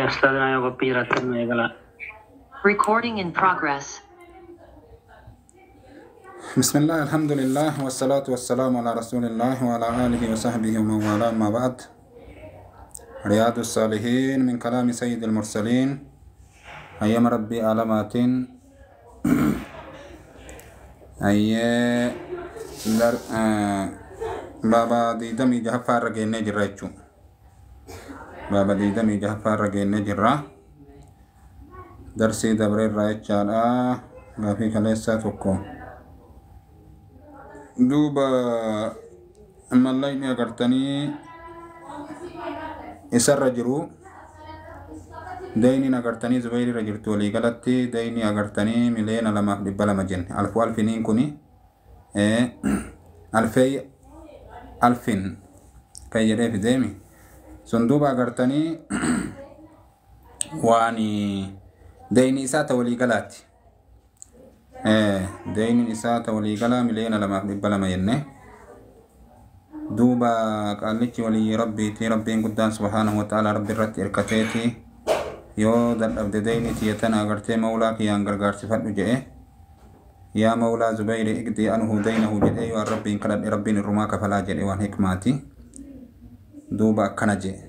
Ustaadina yoo qophii jiraattan nu eegalaa. Recording in progress. بسم الله الحمد لله والصلاة والسلام على رسول الله وعلى آله وصحبه ومن والاه ما بعد. رياض الصالحين من كلام سيد المرسلين. أيام ربي علامات أي در بابا ديدمي جهفار رجيني جريتشو بابا ديدمي جهفار رجيني جرا درسي دبرير رايتشالا غافي كليسا توكو duuba mallayni agartanii isarra jiru dayniin agartanii zubayrirra jirtu waliigalatti dayni agartanii 2,200,000 jenne alfu alfiniin kuni alfey alfin kan jedhee fideemi sun duuba agartanii waan dayni isaa ta waliigalaatti dayniin isaa ta waliigalaa 2,200,000 jenne duuba qaallichi walii rabbiiti rabbiin guddaan subhaanahu wa ta'ala rabbi irratti hirkateeti yoo dadhabde dayni tiyya tana agartee mawlaa kiyyaan gargaarsifadhu jedhe yaa mawlaa zubayri igdii anhu daynahu jedhe yoo rabbiin kadhadhe rabbiin irrumaa kafalaa jedhe waan hikmaati duuba akkana jedhe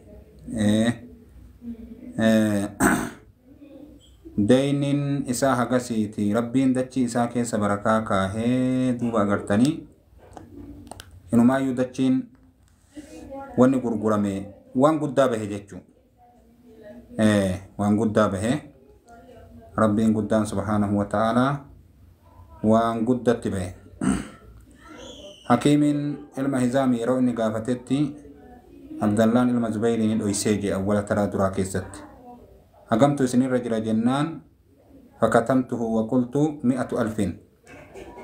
dayniin isaa hagasiiti rabbiin dachii isaa keessa barakaa kaahee duuba agartanii inumaayyuu dachiin wanni gurgurame waan guddaa bahe jechuu waan guddaa bahe rabbiin guddaan subhaanahu wa ta'aalaa waan guddatti bahe hakiimiin ilma hizaami yeroo inni gaafatetti abdallaan ilma zubayrii ni dhoysee jee awwala taraa duraa keessatti hagamtu isinirra jira jennaan fakatamtuhu wa qultu 100,000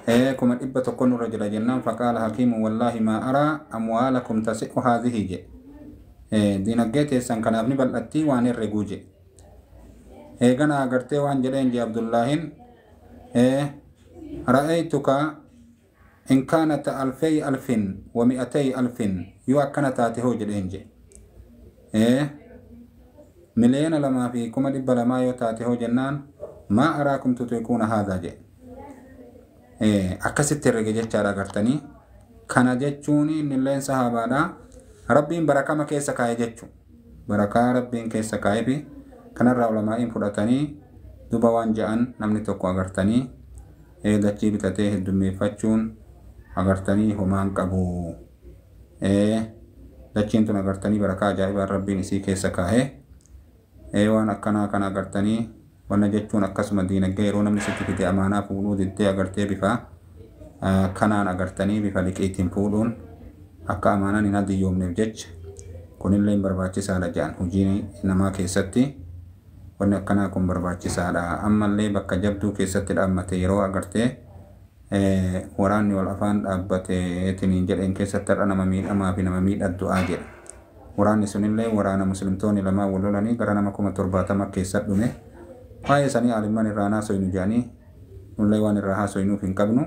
100,000 nurra jira jennaan faqaala hakiimu wallaahi maa araa amwaalakum tasi'u haadhihi je diinaggee teessan kanaaf ni bal'attii waan herreguu je eegana agartee waan jedheen je abdullaahin ra'aytuka in kaanat 2,200 yoo akkana taate hoo jedheen je 2,200,000 yoo taate hoo jennaan maa araakum tutiiquuna haadhaa jedhe akkasitti herrege jechaadha agartanii kana jechuun innilleen sahaabaadha rabbiin barakama keessa kaa'e jechu barakaa rabbiin keessa kaa'eefi kanarraa ulamaa'iin fudhatanii duba waan je'an namni tokko agartanii dachii bitatee heddummeeffachuun agartanii homaan qabu dachiin tun agartanii barakaa ajaa'ibaan rabbiin isii keessa kaa'e waan akkanaa kana agartanii wanna jechuun akkasuma diinagdee yeroo namni sitti fide amaanaa fuudhuu diddee agartee bifa kanaan agartanii bifa liqiitiin fuudhuun akka amaanaan hin hadiyyoomneef jecha kunillee barbaachisaadha jedhan hojii namaa keessatti wanni akkanaa kun barbaachisaadha ammallee bakka jabduu keessatti dhaabbate yeroo agartee waraanni wal afaan dhaabbateetiniin jedheen keessatti har'a nama miidhamaa fi nama miidhaddu'aa jedha waraanni sunillee waraana muslimtoonni lamaan wal lolanii gara nama 70,000 keessa dhume waa'ee sanii alimman irraa haasoynu jedhanii nullee waan irraa haasoynuuf hin qabnu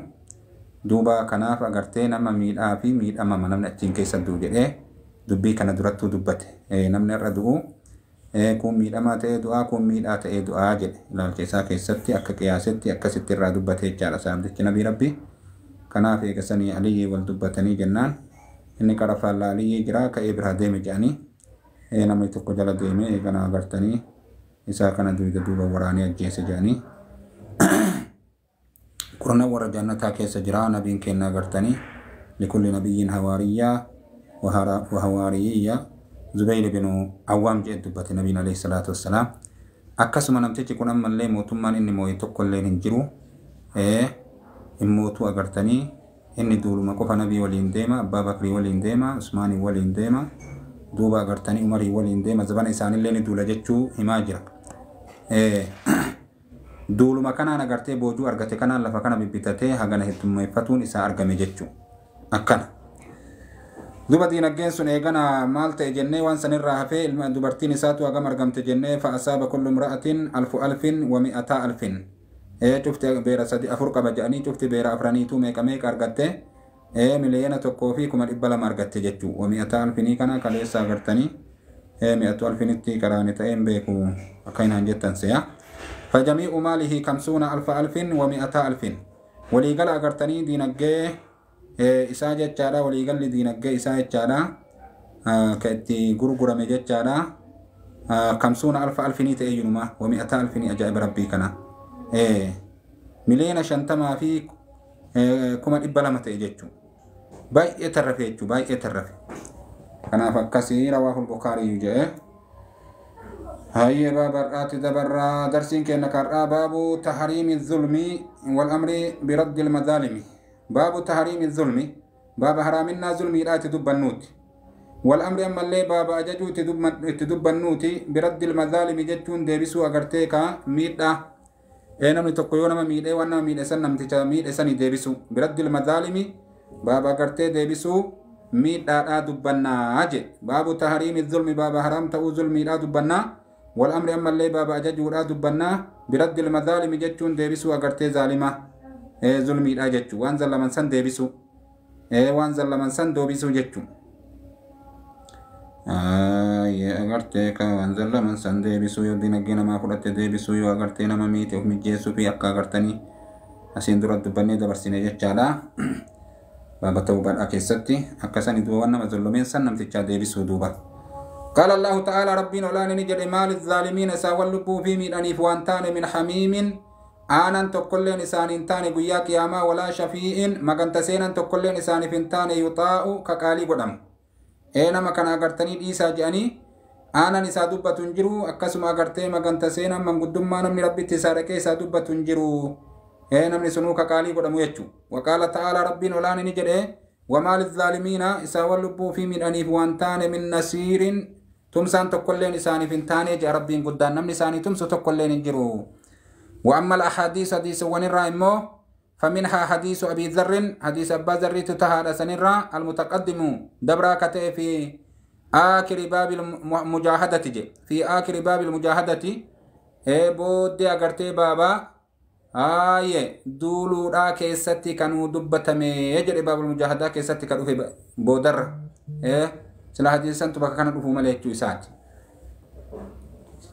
duuba kanaaf agartee nama miidhaa fi miidhamama namni achiin keessa du'u jedhee dubbii kana durattuu dubbate namni har'a du'u kun miidhamaa ta'ee du'aa kun miidhaa ta'ee du'aa jedhe ilaalcha isaa keessatti akka qiyaasetti akkasitti irraa dubbate jechaadha saabdichi nabii rabbi kanaaf eegasanii aliyyii wal dubbatanii jennaan inni qara faallaa aliyyii jira ka'ee biraa deeme jedhanii namni tokko jala deeme eegana agartanii isaa kana duyda duuba waraanee ajjeese jedhanii kurna warra jannataa keessa jira nabiin kenna agartanii likulli nabiyyiin hawaariyyaa wa hawaariyya Zubayr binu Awwaam jedhe dubbate nabiin alayhi salaatu wassalaam akkasuma namtichi kun ammallee mootummaan inni moo'e tokkolleen hin jiru hin mootuu agartanii inni duuluma qofa nabii waliin deema abbaa bakrii waliin deema usmaanii waliin deema duuba agartanii umarii waliin deema zabana isaanillee ni duula jechuu himaa jira duuluma kanaan agartee boojuu argate kanaan lafa kana bibbitatee hagana heddummeeffatuun isaa argame jechuu akkana duba diinaggeen sun eegana maal ta'e jennee waan sanirraa hafee ilma dubartiin isaatu hagam argamte jennee fa asaaba kullu imra'atin 1,200,000 cufti beera 3 4 qaba jedhanii cufti beera afraniitu meeqa meeqa argatte 1,200,000 argatte jechuu wa 200,000 kana kaleessa agartanii Mi'atu alfinitti qaraane ta'een beeku akka hinaan jettan se'a. Fajamii'u maalihi kamsuuna alfa alfin wa mi'ataa alfin. Waliigala agartanii diinaggee isaa jechaadha. Waliigalli diinaggee isaa jechaadha. Ka itti gurgurame jechaadha. Kamsuuna alfa alfinii ta'e yunuma wa mi'ataa alfinii ajaa'iba rabbii kana. 50,200,000 ta'e jechuudha. Baay'ee tarrafe jechuudha. Baay'ee tarrafe. Kanaaf akkasii rawaahul Bukaariyyuu jedhe. Hayyee baaba har'aatti dabarraa darsiin keenya kar'aa baabu tahriimi zulmi wal amri biraddi almadaalimi. Baabu tahriimi zulmi baaba haraaminaa zulmiidhaa itti dubbannuuti. Wal amri ammallee baaba ajajuu itti dubbannuuti biraddi almadaalimi jechuun deebisuu agartee ka miidhaa. Namni tokko yoo nama miidhee waan nama miidhe san namticha miidhe sanii deebisuu. Biraddi almadaalimi baaba agartee deebisuu miidhaadhaa dubbannaa jedhe. Baabu tahriimi zulmi baaba haraam ta'uu zulmiidhaa dubbannaa. Wal amri ammallee baaba ajajuudhaa dubbannaa. Biraddi almadaalimi jechuun deebisuu agartee zaalima zulmiidhaa jechuu. Waan zallaman san deebisuu. Waan zallaman san deebisuu jechuu. Agartee ka waan zallaman san deebisuu yoo dinagdee namaa fudhatte deebisuu yoo agartee nama miite of mijjeessuu fi akka agartanii asiin dura dubbannee dabarsine jechaadha. Baaba ta'uu bal'aa keessatti akkasani duuba waan nama zullumeen san namtichaa deebisuu duuba. قال الله تعالى ربنا ولا نجد مال الظالمين ساوى اللبو في من أنيف وانتان من حميم آنان تقلين إسان انتان قيا قياما ولا شفيء مغنتسين تقلين إسان فنتان يطاء كقالي قدام إينما كان أغرتني إيسا جاني آنان إسا دبة تنجرو أكسما أغرتي مغنتسين من قدما نمني ربي تسارك إسا دبة تنجرو إينما سنو كقالي قدام يجو وقال تعالى ربنا ولا نجد وما للظالمين إسا واللبو في من أنيف وانتان من نسير تمسان تقولين إساني فنتاني جاء ربين قدان نمني إساني تمسو تقولين انجرو. وأما الأحاديث حديث ونرى إمو فمنها حديث أبي ذر حديث أبا ذر تتهاد سنرى المتقدم دبرا كتئ في آخر باب المجاهدة جي في آخر باب المجاهدة إيه بودي أغرتي بابا آيه دولو را كيستي كانوا دبتمي يجري باب المجاهدة كيستي كانوا في بودر إيه سلا حديث سنتو بكا كان دفو ملي يجو إسات.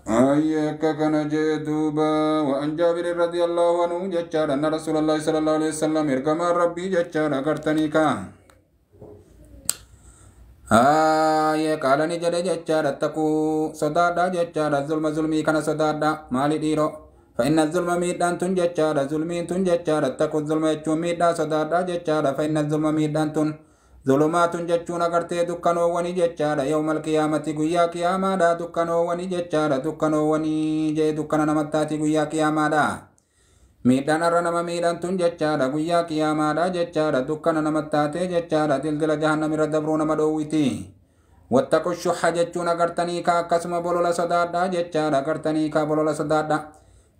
آيه كان جدوبا وأن جابر رضي الله عنه جتشار أن رسول الله صلى الله عليه وسلم إرقم ربي جتشار أغرتني كان آيه قال نجد جتشار اتقو صدادا جتشار الظلم ظلمي كان صدادا مالي ديرو فإن الظلم ميدان تن جتشار ظلمي تن جتشار اتقو الظلم يجو ميدا صدادا جتشار فإن الظلم ميدان تن ظلمات جتشون أغرتي دكانووني جتشارا يوم القيامة قيا قياما دا دكانووني جتشارا دكانووني جي دكانا نمتاتي قيا قياما دا ميدان الرنما ميدان تن جتشارا قيا قياما دا جتشارا دكانا نمتاتي جتشارا دلدل جهنم ردبرون مدويتي واتقوا الشح جتشون أغرتني كا قسم بولولا صدادا جتشارا أغرتني كا بولولا صدادا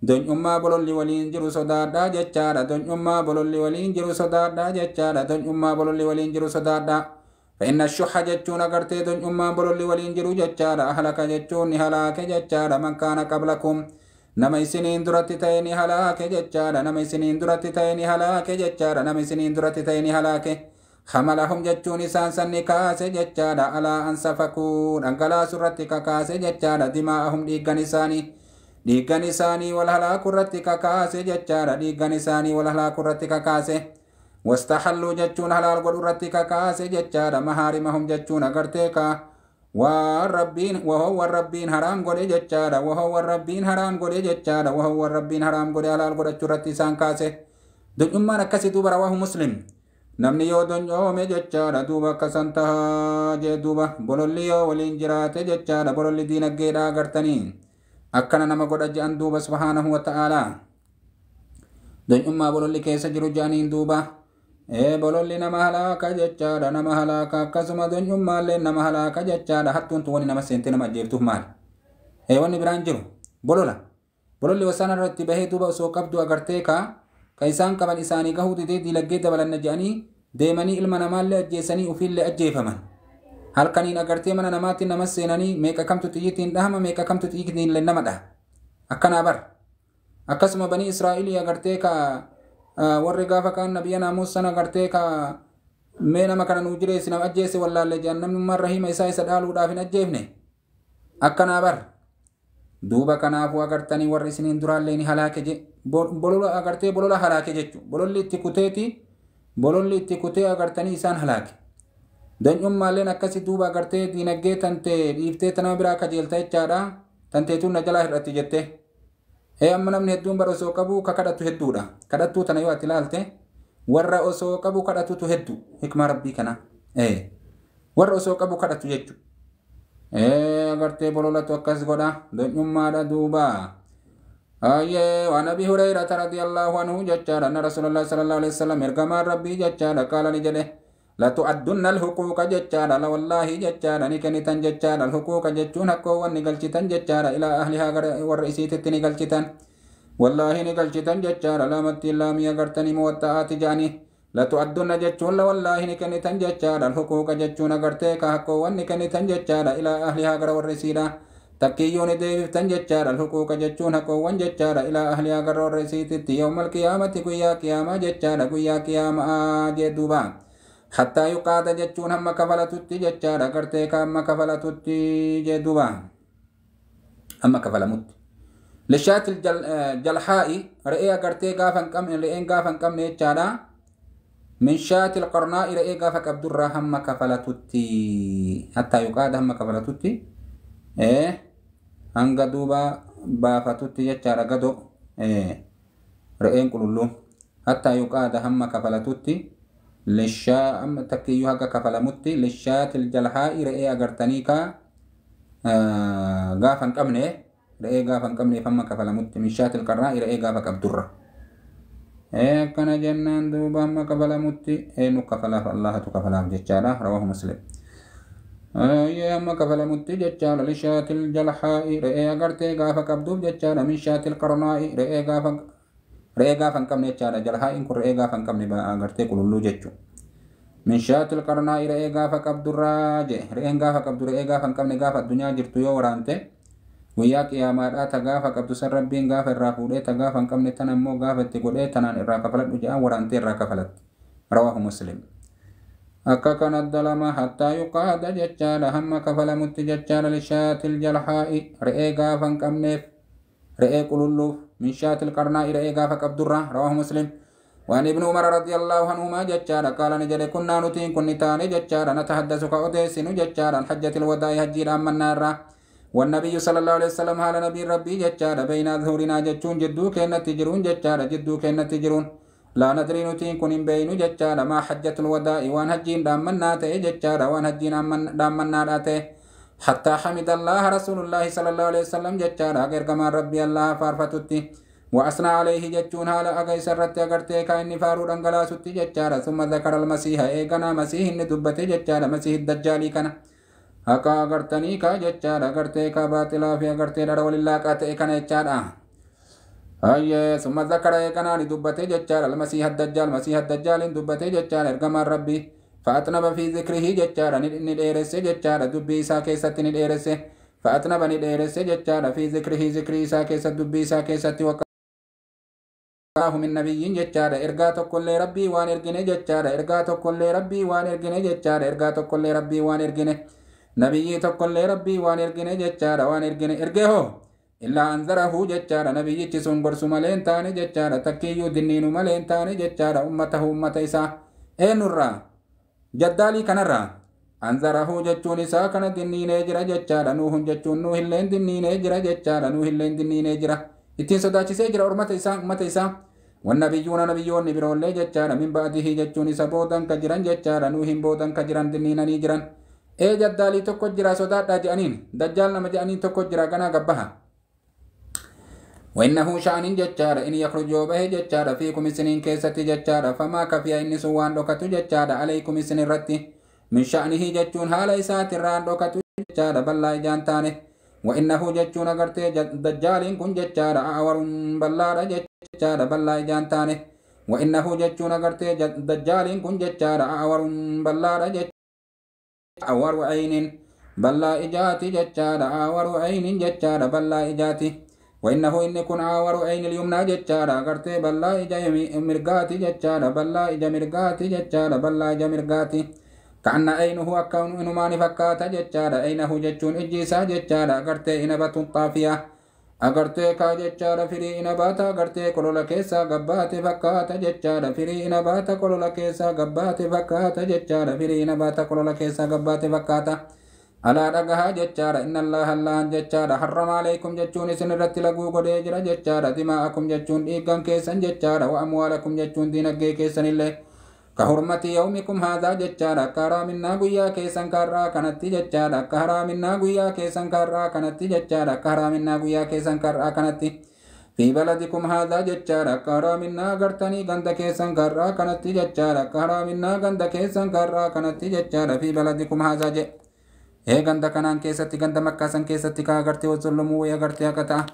دون bololli waliin jiru sodaadhaa jechaadha. Donyummaa bololli waliin jiru sodaadhaa jechaadha. Donyummaa bololli waliin jiru sodaadhaa. Fa'inna shuha jechuun agartee donyummaa bololli waliin jiru jechaadha. Ahlaka jechuun ni halaake jechaadha. Man kaana qablakum nama isiniin duratti ta'e ni halaake jechaadha. Nama isiniin duratti ta'e ni halaake jechaadha. Nama isiniin duratti ta'e ni halaake. Hamalahum jechuun isaan san ni kaase jechaadha. Alaa an safakuu dhangalaasu irratti kakaase jechaadha. Dimaa'ahum dhiiggan isaanii. Dhiiggan isaanii wal halaaku irratti kakaase jechaadha. Dhiiggan isaanii wal halaaku irratti kakaase. Wastahalluu jechuun halaal godhu irratti kakaase jechaadha. Mahaarimahum jechuun agartee ka waan rabbiin wahoo waan rabbiin haraam godhe jechaadha. Wahoo waan rabbiin haraam godhe jechaadha. Wahoo waan rabbiin haraam godhe halaal godhachuu irratti isaan kaase. Donyummaan akkasii duuba rawaahu Muslim. Namni yoo donyoome jechaadha duuba akkasan tahaa jee duuba bololli yoo waliin jiraate jechaadha. Bololli diinagdeedha agartanii. Akkana nama godha je'an duuba subhaanahu wa ta'aalaa. Donyummaa bololli keessa jiru je'aniin duuba. Bololli nama halaaka jechaadha. Nama halaaka akkasuma donyummaallee nama halaaka jechaadha. Hattuun wanni nama seentee nama ajjeeftuuf maali? Wanni biraan jiru bolola. Bololli wasana irratti bahee duuba osoo qabdu agartee ka isaan qaban isaanii gahuu didee diilaggee dabalanna je'anii deemanii ilma namaallee ajjeesanii ofiillee ajjeefaman. Halkaniin agartee mana namaatti nama seenanii meeqa kamtu xiyyiitiin dhahama meeqa kamtu xiyyiitiin nama dhaha. Akkanaa bara. Akkasuma banii Israa'ilii agartee ka warri gaafa kaan nabiyya Muusaan agartee ka mee nama kana nuu jireessi nama ajjeese wallaalle jedhan namnummaan rahiima isaa isa dhaaluudhaaf hin ajjeefne. Akkanaa bar duuba kanaafuu agartanii warri isiniin duraallee ni halaake je bolola agartee bolola halaake jechuudha. Bololli itti kuteeti bololli itti kutee agartanii isaan halaake. Danyummaalleen akkasi duuba agartee diinagdee tantee dhiiftee tanama biraa kajeelta jechaadha. Tanteetuun na jalaa hir'atti jettee. Ee amma namni hedduun bara osoo qabu ka kadhatu hedduudha. Kadhattuu tana yoo ati ilaalte warra osoo qabu kadhatutu hedduu hikmaa rabbii kana. Ee warra osoo qabu kadhatu jechuudha. Ee agartee bololatu akkas godha donyummaadha duuba. Ayyee waan Abi Hurayrata radiyallahu anhu jechaadha anna Rasuulullahi sallallahu alaihi wasallam ergamaan rabbii jechaadha qaala ni jedhe. Latu'addunna alhuquuqa jechaadha la wallaahi jechaadha ni kennitan jechaadha alhuquuqa jechuun hakkoowwan ni galchitan jechaadha ilaa ahlihaa gara warra isiititti ni galchitan. Wallaahi ni galchitan jechaadha lamatti laamii agartanii muwatta'aati jedhanii. Latu'addunna jechuun la wallaahi ni kennitan jechaadha alhuquuqa jechuun agartee ka hakkoowwan ni kennitan jechaadha ilaa ahlihaa gara warra isiidha. Takkiyyuu ni deebiftan jechaadha alhuquuqa jechuun hakkoowwan jechaadha ilaa ahlihaa gara warra isiititti yawmal qiyaamati guyyaa qiyaamaa jechaadha guyyaa qiyaamaa jee duuba. Hattaa yuqaada jechuun hamma kafalatutti jechaadha gartee ka hamma kafalatutti jee duuba hamma kafalamutti. Lishaatil jalhaa'i re'ee agartee gaafa hin qabne re'een gaafa hin qabne jechaadha. Min shaatil qarnaa'i re'ee gaafa qabdurraa hamma kafalatutti hattaa yuqaada hamma kafalatutti hanga duuba baafatutti jechaadha gado re'een qululluun hattaa yuqaada hamma kafalatutti. Lishaa amma takkiyyuu haga kafalamutti lishaatil jalhaa'i re'ee agartanii ka gaafa hin qabne re'ee gaafa hin qabneef hamma kafalamutti mishaatil qarnaa'i re'ee gaafa qabdurra. Akkana jennaan duuba hamma kafalamutti eenyu kafalaaf Allahatu kafalaaf jechaadha rawaahu Muslim. Hamma kafalamutti jechaadha lishaatil jalhaa'i re'ee agartee gaafa qabduuf jechaadha mishaatil qarnaa'i re'ee gaafa hin qabne jechaadha jalhaa'iin kun re'ee gaafa hin qabne agartee qululluu jechuudha. Min shaatil qarnaa'i re'ee gaafa qabdurraa jee re'een gaafa qabdu re'ee gaafa hin qabne gaafa addunyaa jirtu yoo waraante guyyaa qiyaamaadhaa ta gaafa qabdu san rabbiin gaafa irraa fuudhee ta gaafa hin qabne tan ammoo gaafa itti godhee tanaan irraa kafaladhu jedhaan waraantee irraa kafalatti. Rawaahu Muslim. Akka kanadda lama hattaa yuqaada jechaadha hamma kafalamutti jechaadha lishaatil jalhaa'i re'ee gaafa hin qabneef re'ee qululluuf min shaatil qarnaa'i re'ee gaafa qabdurraa rawaahu Muslim. وعن ابن عمر رضي الله عنهما جتشارا قال نجد كنا نتين كن تاني جتشارا نتحدث كأوديسن جتشارا حجة الوداع هجي الأمن النار والنبي صلى الله عليه وسلم على نبي ربي جتشارا بين أظهرنا جتشون جدو كأن تجرون جتشارا جدو كأن تجرون لا ندري نتين كن بين جتشارا ما حجة الوداع وان هجي الأمن جتشارا وان هجي الأمن النار حتى حمد الله رسول الله صلى الله عليه وسلم جتشارا غير كما ربي الله فارفتتي وأثنى عليه جتشون هالا أغي سرت أغرتي كأني فارو دنگلا ستي جتشارا ثم ذكر المسيح إيغنا مسيح ندبتي جتشارا مسيح الدجالي كان هكا أغرتني كا جتشارا أغرتي كا باطلا في أغرتي لرول الله كاتي كان جتشارا أيه ثم ذكر إيغنا ندبتي جتشارا المسيح الدجال مسيح الدجال ندبتي جتشارا إرغم ربي فأطنب في ذكره جتشارا نديرس جتشارا دبي إسا كيست نديرس فأطنب نديرس جتشارا في ذكره ذكر إسا كيست دبي إسا كيست وقال من نبي جتشارا إرغا تقول ربي وان إرغني جتشارا إرغا تقول ربي وان إرغني جتشارا إرغا تقول ربي وان إرغني نبي تقول ربي وان إرغني جتشارا وان إرغني إرغه إلا أنذره جتشارا نبي تسون برسو ملين تاني جتشارا تكيو دنين ملين تاني جتشارا أمته أمة إسا إيه نرى جدالي كنرى أنذره جتشون إسا كان دنين إجرا جتشارا نوح جتشون نوح لين دنين إجرا جتشارا نوح لين دنين إجرا ittiin sodaachisee jira ormata isaa ummata isaa wannabiyuuna nabiyyoonni biroollee jechaadha min ba'dihi jechuun isa boodan ka jiran jechaadha nuuhin boodan ka jiran dinniinanii jiran ee jaddaalii tokko jira sodaadhaa je'aniin dajjaal nama je'aniin tokko jira ganaa gabbaha وإنه شأن جتشارة إن يخرج به جتشارة فيكم سنين كيسة جتشارة فما كفي إن سوان دوكتو جتشارة عليكم سنين رتي من شأنه جتشون هالا إسات الران دوكتو جتشارة بل لا إجانتانه وإنه جتشون أغرتي دجال كن جتشارة أعور بلارة جتشارة بل لا إجانتانه وإنه جتشون أغرتي دجال كن جتشارة أعور بلارة جتشارة أعور عين بل لا إجاتي جتشارة أعور عين جتشارة بل لا إجاتي وإنه إن كن أعور عين اليمنى جتشارة أغرتي بل لا إجا مرقاتي جتشارة بل لا إجا مرقاتي جتشارة بل لا إجا مرقاتي Ka'anna aynuhu akka inumaani fakkaata jechaadha. Aynahu jechuun ijji isaa jechaadha. Agartee inabatun xaafiyaa. Agartee kaa jechaadha firii inabaata agartee kolola keessaa gabbaate fakkaata jechaadha. Firii inabaata kolola keessaa gabbaate fakkaata jechaadha. Firii inabaata kolola keessaa gabbaate fakkaata. Alaa dhagahaa jechaadha. Inna Allaha Allahan jechaadha. Harrama alaykum jechuun isin irratti laguu godhee jira jechaadha. Dimaa'akum jechuun dhiiggan keessan jechaadha. Wa amwaalakum jechuun diinaggee keessanillee. Ka hurmati yawmikum haadhaa jechaadha. Akka haraaminaa guyyaa keessan karraa kanatti jechaadha. Akka haraaminaa guyyaa keessan karraa kanatti jechaadha. Akka haraaminaa guyyaa keessan karraa kanatti. Fi baladikum haadhaa jechaadha. Akka haraaminaa agartanii ganda keessan karraa kanatti jechaadha. Akka haraaminaa ganda keessan karraa kanatti jechaadha. Fi baladikum haadhaa jedhe. Ee ganda kanaan keessatti ganda makkaasan keessatti kaa agartee wazzollomuu wayii agartee akka ta'a.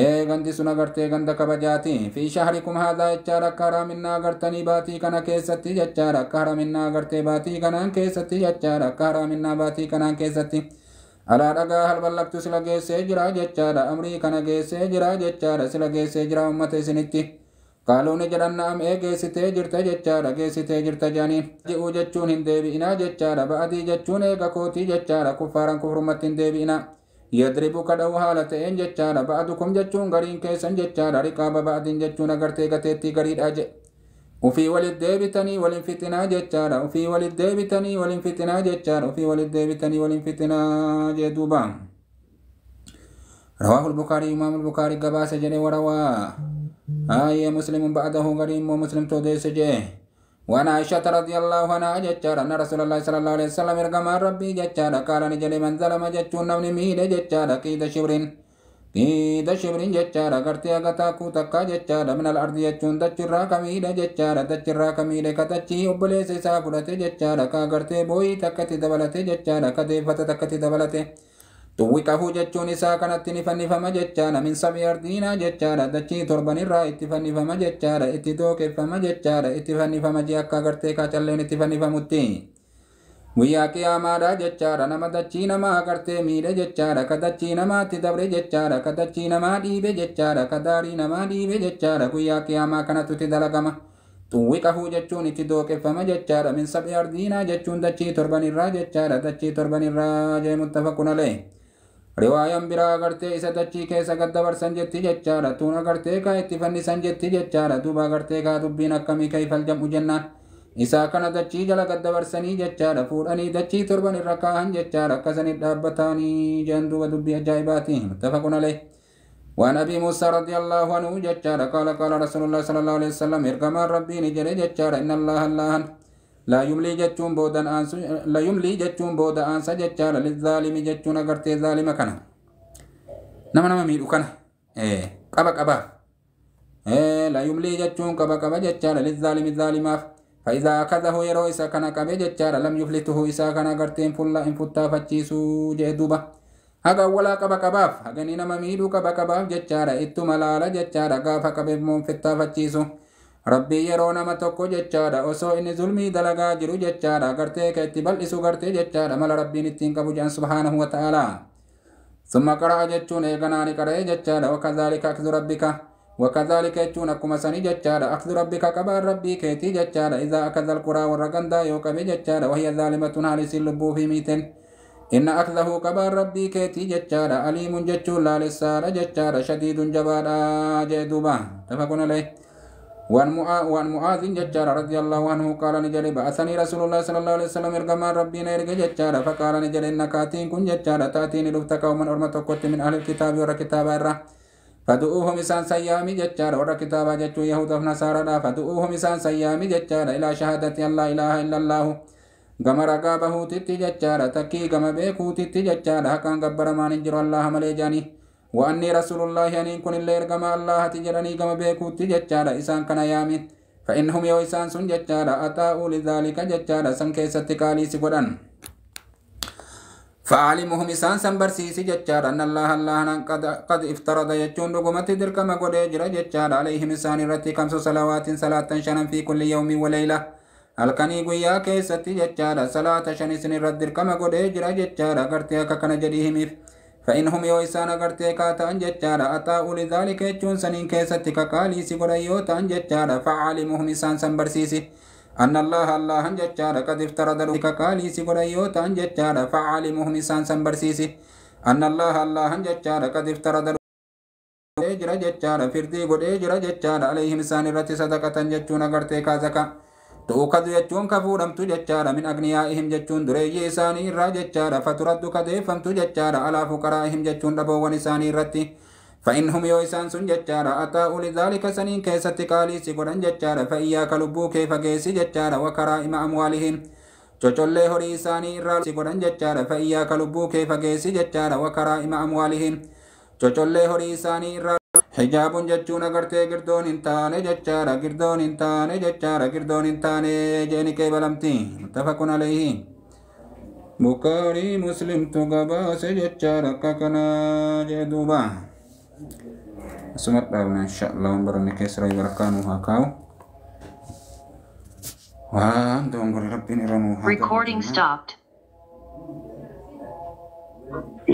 Ee gandi sun agartee ganda kabajaati. Fi shahrikum haadhaa jechaadha. Akka haraaminaa agartanii baatii kana keessatti jechaadha. Akka haraaminaa agartee baatii kanaan keessatti jechaadha. Akka haraaminaa baatii kanaan keessatti. Alaa dhagaa halballaktu sila geessee jira jechaadha. Amrii kana geessee jira jechaadha. Sila geessee jira uummata isinitti. Qaaluun jedhan na'am ee geessitee jirta jechaadha. Geessitee jirta jedhanii. Ji'uu jechuun hin deebi'inaa jechaadha. Ba'adii jechuun eega kootii jechaadha. Kuffaaran kufrumatti hin deebi'inaa. Yadribu kadha'u haala ta'een jechaadha. Ba'adukum jechuun gariin keessan jechaadha. Riqaaba ba'adiin jechuun agartee gateettii gariidha jedhe. Ufii walit deebitanii walin fixinaa jechaadha. Ufii walit deebitanii walin fixinaa jechaadha. Ufii walit deebitanii walin fixinaa jee duuba. رواه البخاري إمام البخاري قباس جري ورواه آية مسلم بعده غريم ومسلم توديس جي وأنا عائشة رضي الله عنها جتشار أن رسول الله صلى الله عليه وسلم إرقم ربي جتشار قال نجري من ظلم جتشون نمني ميل جتشار قيد شبرين قيد شبرين جتشار قرتي أغتاكو تكا جتشار من الأرض جتشون دتشرا كميل جتشار دتشرا كميل كتتشي أبليس سافرة جتشار كاغرتي بوي تكتي دبلتي جتشار كديفة تكتي دبلتي Tuwwiqahu jechuun isaa kanatti ni fannifama jechaadha. Min sabi ardiinaa jechaadha. Dachii torbanirraa itti fannifama jechaadha. Itti dooqeffama jechaadha. Itti fannifama jee akka agartee kaacalleen itti fannifamutti. Guyyaa qiyaamaadha jechaadha. Nama dachii namaa agartee miidhe jechaadha. Ka dachii namaatti dabre jechaadha. Ka dachii namaa dhiibe jechaadha. Ka daarii namaa dhiibe jechaadha. Guyyaa qiyaamaa kanatu itti dalagama. Tuwwiqahu jechuun itti dooqeffama jechaadha. Min sabi ardiinaa jechuun dachii torbanirraa jechaadha. Dachii torbanirraa jee muttafaqun alayh. Riwaayaan biraa agartee isa dachii keessa gad dabarsan jetti jechaadha. Tuun agartee kaa itti fannisan jetti jechaadha. Duuba agartee kaa dubbiin akkamii kayfal jam'u jennaan. Isaa kana dachii jala gad dabarsanii jechaadha. Fuudhanii dachii torban irra kaahan jechaadha. Akkasanii dhaabbatanii jedhan duuba dubbii ajaa'ibaati. Muttafaqun alayh. وعن أبي موسى رضي الله عنه جتشارا قال قال رسول الله صلى الله عليه وسلم إرقما ربي نجري جتشارا إن الله الله لا يملي جتشون بودا أنس لا يملي جتشون بودا أنس جتشارا للظالم جتشون أغرتي ظالم كان نما نما ميدو كان إيه قبا قبا إيه لا يملي جتشون قبا قبا جتشارا للظالم الظالم فإذا أخذه يرو إسا كان قبا جتشارا لم يفلته إسا كان أغرتي فلا إن فتا فتشيسو جدوبا haga awwalaa qaba qabaaf hagani nama miidhuu qaba qabaaf jechaadha ittuma laala jechaadha gaafa qabeef moonfittaafachiisu rabbii yeroo nama tokko jechaadha osoo inni zulmii dalagaa jiru jechaadha gartee ka itti bal'isu gartee jechaadha mala rabbiin ittiin qabu jedhan subhaanahu wa ta'aalaa summa qara'a jechuun eeganaani qara'ee jechaadha wakadhaalika akdu rabbika wakadhaalika jechuun akkuma sanii jechaadha akdu rabbika qabaan rabbii keetii jechaadha idaa akadha alquraa warra gandaa yoo qabe jechaadha wahiya zaalimatun haali isiin lubbuu fi miiten إن أخذه قبار ربي كيتي جتشارا أليم جتشو لا لسارة جتشارا شديد جبارا جدوبا تفقون عليه. وعن معاذ جتشارا رضي الله عنه قال نجري بعثني رسول الله صلى الله عليه وسلم إرقما ربي نيرك جتشارا فقال نجري إنك آتين كن جتشارا تأتيني رفتك ومن أرمتك من أهل الكتاب ورا كتاب الرا فدؤوهم إسان سيامي جتشارا ورا كتاب جتشو يهود ونصارى فدؤوهم إسان سيامي جتشارا إلى شهادة أن لا إله إلا الله gama ragaa bahuutitti jechaadha takkii gama beekuutitti jechaadha haqaan gabbaramaan hin jiru allaha malee jedhanii wa'annii rasuulullaahi aniin kun illee ergama allahati jedhanii gama beekuutti jechaadha isaan kana yaami fa'innahum yoo isaan sun jechaadha ataa'uu lidhaalika jechaadha san keessatti qaalii si godhan فعلمهم إسان سنبرسيسي جتشار أن الله الله قد افترض يجون رقمت دركما قد يجرى جتشار عليهم إسان رتي خمس صلوات صلاة شنا في كل يوم وليلة halkanii guyyaa keessatti jechaadha salaata shan isin irratti dirqama godhee jira jechaadha agartee akka kana jedhii himiif fa'inhum yoo isaan agartee kaa ta'an jechaadha ataa'uu lidhaalika jechuun saniin keessatti kakaalii si godhan yoo ta'an jechaadha facalimuhum isaan san barsiisi أن الله الله جتشارا قد افترض لك قالي سيقول يوتان جتشارا فعلمهم إسان سنبرسيسي أن الله الله جتشارا قد افترض jira jechaadha firdii godhee jira jechaadha alayhim isaan irratti sadaqatan jechuun agartee kaazaka tu'ukadu jechuun ka fuudhamtu jechaadha min agniyaa'ihim jechuun dureeyyii isaanii irraa jechaadha faturaddu ka deeffamtu jechaadha alaa fuqaraa'ihim jechuun dhaboowwan isaanii irratti فإنهم يو إسان سن جتشارا أطاعوا لذلك سنين كيست قالي سيقودن جتشارا فإياك لبو كيف جيسي جتشارا وكرائم أموالهم cocollee horii isaanii irraa si godhan jechaadha fa'iyyaaka lubbuu kee fageessi jechaadha wakaraa'ima amwaalihim cocollee horii isaanii irraa hijaabun jechuun agartee girdoon hin taane jechaadha girdoon hin taane jechaadha girdoon hin taane jeeni qeebalamti muttafaqun alayhi bukaarii muslimtu gabaase jechaadha akka kanaa jee duuba asuma dhaabna insha allah waan baranne keessa rabbi barakaa nuu haa kaa'u waan dogongorre rabbiin irra nuu haa Recording stopped.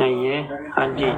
Ayyee, hajji.